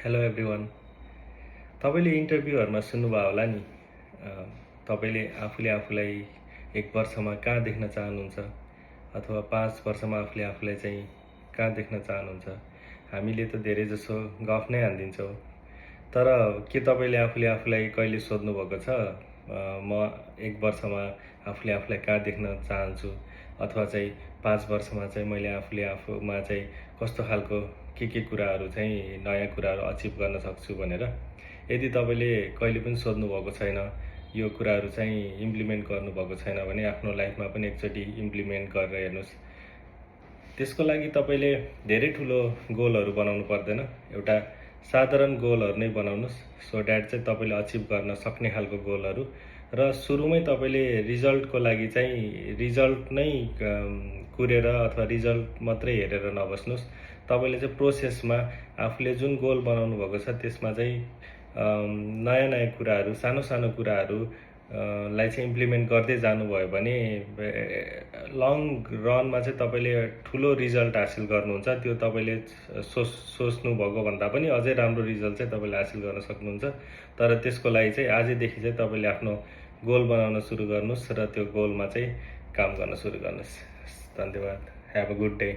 Hello everyone. तपाईँले इन्टरभ्यूहरूमा सुन्नुभयो होला नि, तपाईँले आफूले आफूलाई 1 वर्षमा कहाँ देख्न चाहनुहुन्छ अथवा 5 वर्षमा आफूले आफूलाई चाहिँ कहाँ देख्न चाहनुहुन्छ। हामीले त धेरै जसो गफ नै हानिदिन्छौँ, तर के तपाईँले आफूले आफूलाई कहिले सोध्नुभएको छ म 1 वर्षमा आफूले आफूलाई कहाँ देख्न चाहन्छु अथवा चाहिँ 5 वर्षमा चाहिँ मैले आफूले आफूमा चाहिँ कस्तो खालको के कुराहरू चाहिँ नयाँ कुराहरू अचिभ गर्न सक्छु भनेर। यदि तपाईँले कहिले पनि सोध्नुभएको छैन, यो कुराहरू चाहिँ इम्प्लिमेन्ट गर्नुभएको छैन भने आफ्नो लाइफमा पनि एकचोटि इम्प्लिमेन्ट गरेर हेर्नुहोस्। त्यसको लागि तपाईँले धेरै ठुलो गोलहरू बनाउनु पर्दैन, एउटा साधारण गोलहरू नै बनाउनुहोस्। सो द्याट चाहिँ तपाईँले अचिभ गर्न सक्ने खालको गोलहरू, र सुरुमै तपाईँले रिजल्टको लागि चाहिँ रिजल्ट नै कुरेर अथवा रिजल्ट मात्रै हेरेर नबस्नुहोस्। तपाईँले चाहिँ प्रोसेसमा आफूले जुन गोल बनाउनु भएको छ त्यसमा चाहिँ नयाँ नयाँ कुराहरू, सानो सानो कुराहरू लाई चाहिँ इम्प्लिमेन्ट गर्दै जानुभयो भने लङ रनमा चाहिँ तपाईँले ठुलो रिजल्ट हासिल गर्नुहुन्छ। त्यो तपाईँले सोच्नुभएको भन्दा पनि अझै राम्रो रिजल्ट चाहिँ तपाईँले हासिल गर्न सक्नुहुन्छ। तर त्यसको लागि चाहिँ आजैदेखि चाहिँ तपाईँले आफ्नो गोल बनाउन सुरु गर्नुहोस् र त्यो गोलमा चाहिँ काम गर्न सुरु गर्नुहोस्। धन्यवाद। Have a good day.